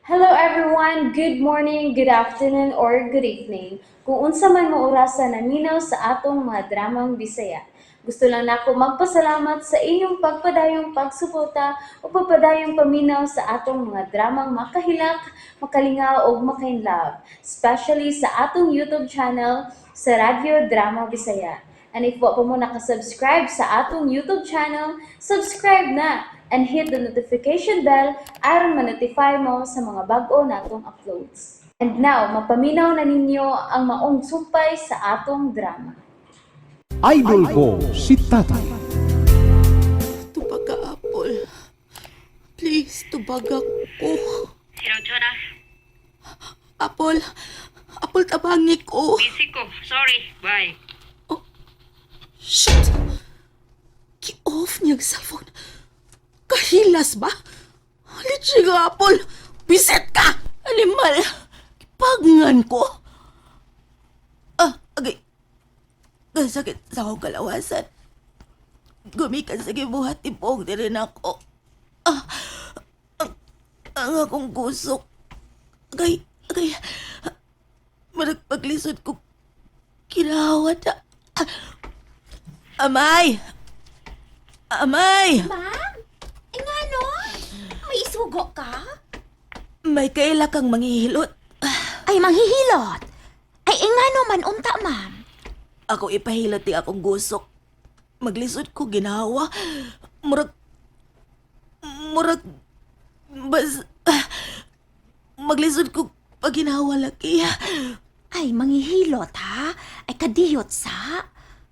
Hello everyone! Good morning, good afternoon, or good evening. Kung unsa man mo orasa naminaw sa atong mga dramang Bisaya. Gusto lang nako magpasalamat sa inyong pagpadayong pagsuporta o pagpadayong paminaw sa atong mga dramang makahilak, makalingaw ug makainlove, especially sa atong YouTube channel sa Radyo Drama Bisaya. And if wa pa mo nakasubscribe sa atong YouTube channel, subscribe na and hit the notification bell aron ma-notify mo sa mga bag-o natong uploads. And now, mapaminaw na ninyo ang maong sumpay sa atong drama. Idol ko si Tatay. Tubaga, Apple. Please, tubaga ko. Hello, Jonah. Apple, Apple, tabangi ko. Busy ko. Sorry. Bye. Shit! Ki-off niya ang cellphone. Kahilas ba? Litsi ka, Apple. Biset ka! Animal! Kipagngan ko. Ah, agay. Ang sakit sa akong kalawasan. Gumikan sa gibuhat tibog din rin ako. Ah, ang akong gusok. Agay, agay. Maragpaglisod ko. Kinawa na. Ah, Amay! Amay! Ma'am? Eh nga no? May isugo ka? May kaila kang manghihilot. Ay, manghihilot. Ay, eh nga no man, unta, ma'am. Ako ipahilot di akong gusok. Maglisod ko ginawa. Murag... Murag... Bas... Maglisod ko pag ginawa laki. Ay, manghihilot, ha? Ay, kadiyot sa?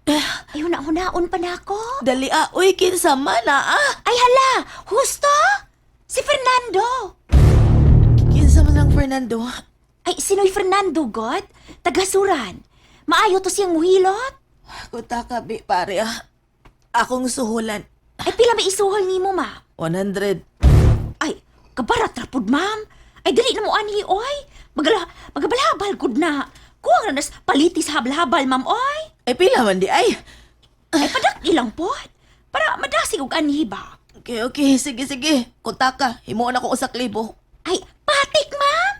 Ay, huna-hunaon pa na ako. Dali ah, uy, kinsa man ah, ah. Ay, hala! Husto? Si Fernando! Kinsa man ang Fernando. Ay, sino'y Fernando, God? Tagasuran. Maayo to siyang muhilot. Kuta ka, bi, pare ah. Akong suhulan. Ay, pila may isuhol nimo, ma? 100. Ay, kabarat rapod, ma'am. Ay, dali na mo anhi, oy. Magala, magabalhabal, good na. Kuwang na nas paliti sa habal-habal, ma'am, oy. Ay, pila man di ay. Ay, padak ilang pod. Para madasig og anhi ba? Okay, okay. Sige, sige. Kunta ka. Himuon ako usak libo. Ay, patik, ma'am!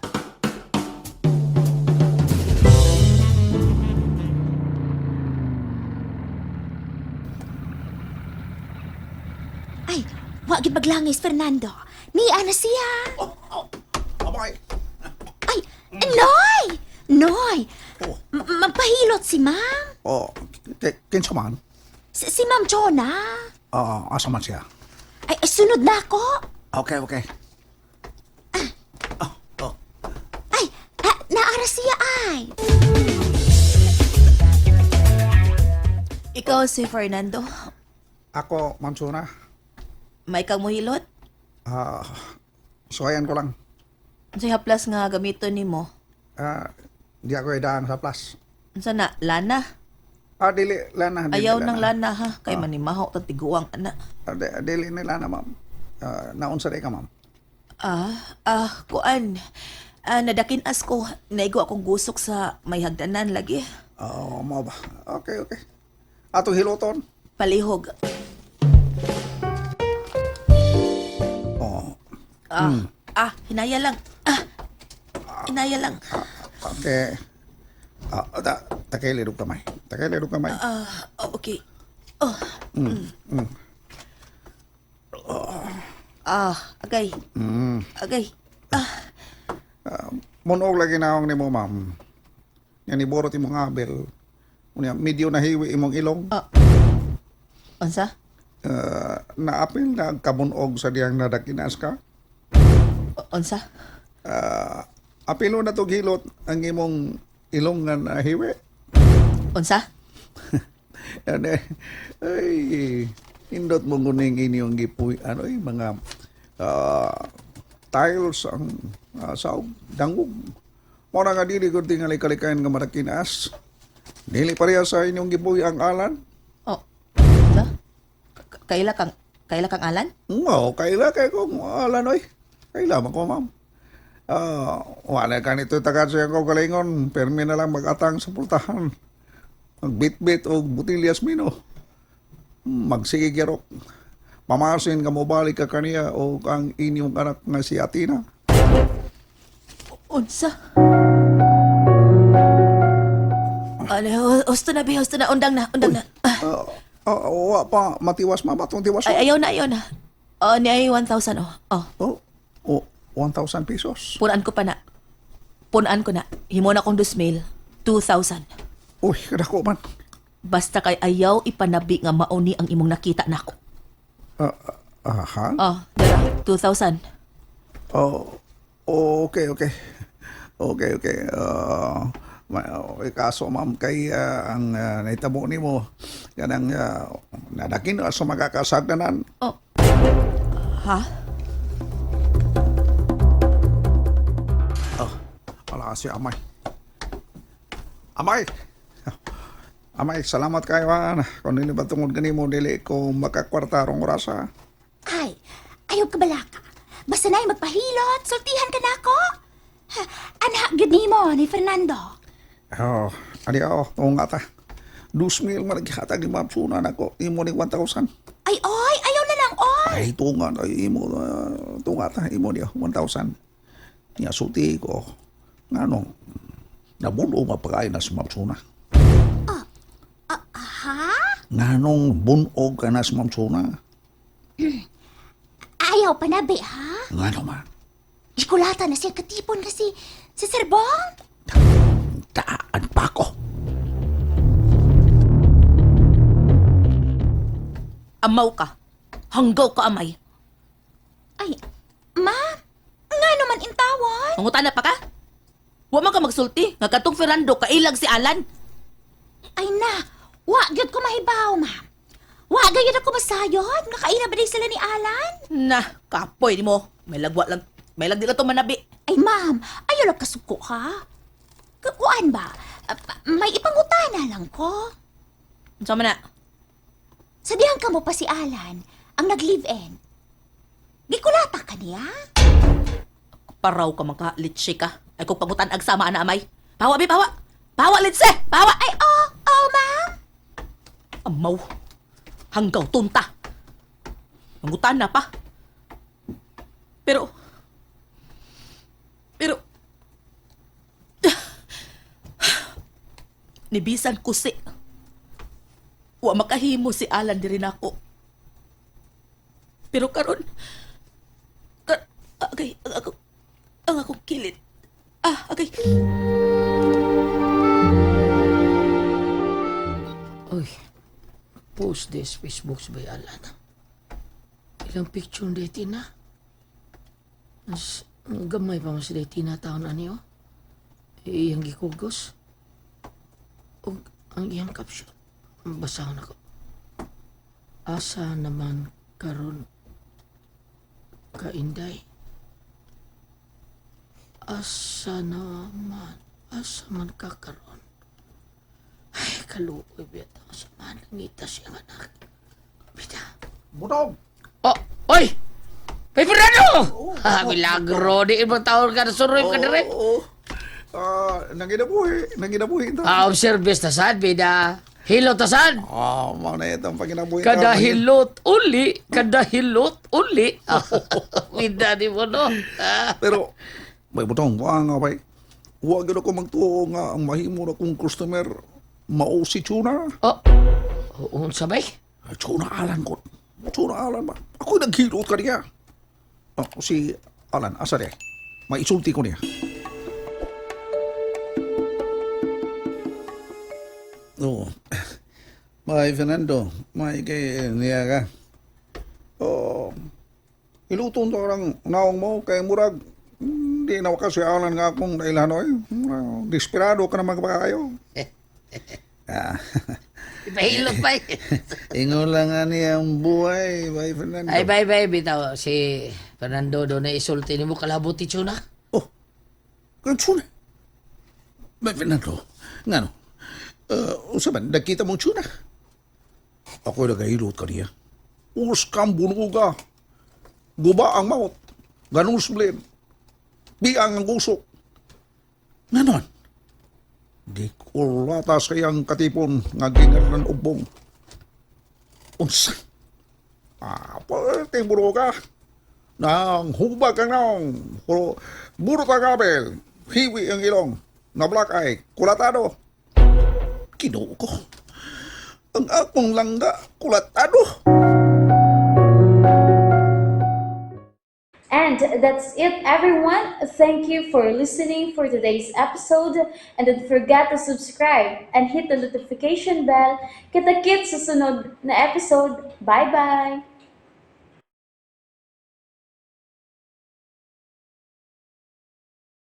Ay, wa gid maglangis, Fernando. Niya na siya. Abay! Ay, Noy! Noy! Magpahilot si ma'am. Oh, kinsa man? Si Ma'am Chona. Oo, asa man siya? Ay, ay, sunod na ako. Okay, okay. Oh, oh. Ay, ah, naara siya ay. Ikaw si Fernando. Ako, Ma'am Suna. May kang muhilot? Ah, suwayan ko lang. Unsay haplas nga gamiton nimo? Ah, di ako idaan sa plus. Unsa na? Lana? Ah, dili, lana. Dili, Ayaw ng lana ha. Kay manimaho tang tiguang ana. Ah, dili ni lana, ma'am. Ah, naunsa di ka, ma'am? Ah, ah, kuan. Ah, nadakin-as ko. Naigo akong gusok sa may hagdanan lagi. Oo, mo ba? Okay, okay. Atong hiloton. Palihog. Oh, Ah, ah, hinaya lang. Ah, hinaya lang. okay. Ah, takay lirog kamay. Takay lirog kamay. Ah, okay. Oh. Ah, agay. Agay. Ah, Munog lagi naong nimo, ma'am. Nga ni borot imong abel. Unya, medyo nahiwi imong ilong. Unsa? Naapil na ang kabunog sa diyang nadakinas ka. Unsa? Uh, apilo na tog hilot ang imong ilong nga nahiwi. Unsa? Yan eh. Ay, indot mo guning inyong gipuy ano eh, mga tiles ang saog dangog. Mora nga dili gud tingali kalikayan nga madakinas. Dili pareha sa inyong gipuy ang alan. Oh. Unsa? Kaila kang alan? Oo, kaila kay kong alan oy. Kaila man ko, ma'am. Ah, wala ka nito taga sa iyang kaugalingon. Permi na lang mag-atang sa pultahan. Magbitbit o butilyas mino. Magsigigirok. Pamasin ka mo balik ka kaniya o ang inyong anak nga si Atina. Unsa? Ano, husto na, be, husto na. Undang na, undang na. Ah, Wa pa matiwas ma'am atong tiwas. Ay, ayaw na, ayaw na. Oh, ni ay 1,000, oh. Oh, Oh, oh, 1,000 pesos. punan ko pa na. Punan ko na. Himo na kong 2,000. 2,000. Uy, kadako man. Basta kay ayaw ipanabi nga mauni ang imong nakita nako. Aha. Oh, dara, 2,000. Oh, okay, okay. Okay, okay. Okay, kaso ma'am kay ang nahitabo nimo kanang nadakin na sa makakasagdanan. Oh. Ha? Oh, wala si Amay. Amay! Amay, salamat kayo ha. Kung dili ba tungod kanimo dili ko makakwarta rong orasa. Ay, ayaw ka balaka. Basta na'y magpahilot, sultihan ka na ako. Ha, anak, gud nimo ni Fernando. Oh, ani oh, tunga ta. 2,000 man gihatag ni Ma'am Suna nako. Imo ni 1,000. Ay, oy, ayaw na lang, oy. Ay, tunga na imo tunga ta imo niya 1,000. Niya sulti ko. Ngano? Nabuno mapakain na si Ma'am Suna. Ha? Nganong bunog ka na si Ma'am Suna? Ayaw pa na, be, ha? Ngano man? Gikulata na siya katipon kasi si Sir Bong. Daan pa ko. Amaw ka. Hanggaw ka, amay. Ay, ma, nga naman intawan. Mangutana pa ka? Wa man ka magsulti. Nga katong Fernando, kailag si Alan. Ay na, wa gyud ko mahibaw, ma'am. Wa gayud ako masayod. Nakaila ba day sila ni Alan? Na, kapoy ni mo. May lagwa lang. May lag di lang to manabi. Ay, ma'am, ayaw lang kasuko ha. Kuan ba? May ipangutana lang ko. Unsa man na? Sa dihang ka mo pa si Alan, ang nag-live-in. Gikulata ka niya? Paraw ka man ka, litsi ka. Ay kung pangutan ag sama ana amay. Pawa bi, pawa. Pawa litsi, pawa. Ay, oh, oh, ma'am. Amaw. Hanggaw tunta. Mangutan na pa. Pero pero nibisan ko si wa makahimo si Alan diri nako. Pero karon kar, agay ang ako ang akong kilid. Ah, agay. Uy, post this Facebook sa bayalan. Ilang picture ni Tina? Mas gamay pa mas si Tina taon ani oh. Iyang gikugos. Og ang iyang caption. Basahon ako. Asa naman karon kainday. Asa naman, asa man ka karon. Ay, kaluoy bita. Sa manangita siyang anak. Bita. Bunog! Oh, oy! May Fernando! Ha, milagro. Di ibang taon ka na suroy ka dire. Oo. Ah, nanginabuhi, nanginabuhi ta. Ah, observe ta sad, bida. Hilot ta sad. Ah, mao na itong panginabuhi ta. Kada hilot uli, kada hilot uli. Bida di mo no. Ah. Pero may butong wa nga bay. Wa gyud ako magtuo nga ang mahimo na kong customer mao si Chuna. Oh, unsa bay? Ay, Chuna Alan ko. Chuna Alan ba? Ako naghilot ka niya. Oh, si Alan, asa niya? May isulti ko niya. Oo. May Fernando, may kay niya ka. Oo. Iluton to lang naong mo kay murag hindi na kasi Alan nga akong nailhan oy. Desperado ka na magpakayo. Ah. Ipahilot pa. Ingon lang nga niya ang buhay, bay Fernando. Ay, bay, bay, bitaw. Si Fernando doon na isulti ni mo kalabot ti Chuna. Oh, kan tsuna. Bay Fernando, ngano? Unsa man, nagkita mong tsuna? Ako nagahilot ka niya. Uskam bunuga. Guba ang maot. Ganun sblin. Biang ang gusok. Nganon? Di kulata sa iyang katipon nga gingalan ubong. Unsa? Ah, pwede bunuga. Nang hubag ang naong. Pero, buro ta kabel. Hiwi ang ilong. Na black eye. Kulatado. Kinoo ko. Ang akong langga, kulatado. And that's it, everyone. Thank you for listening for today's episode. And don't forget to subscribe and hit the notification bell. Kita-kits sa sunod na episode. Bye-bye!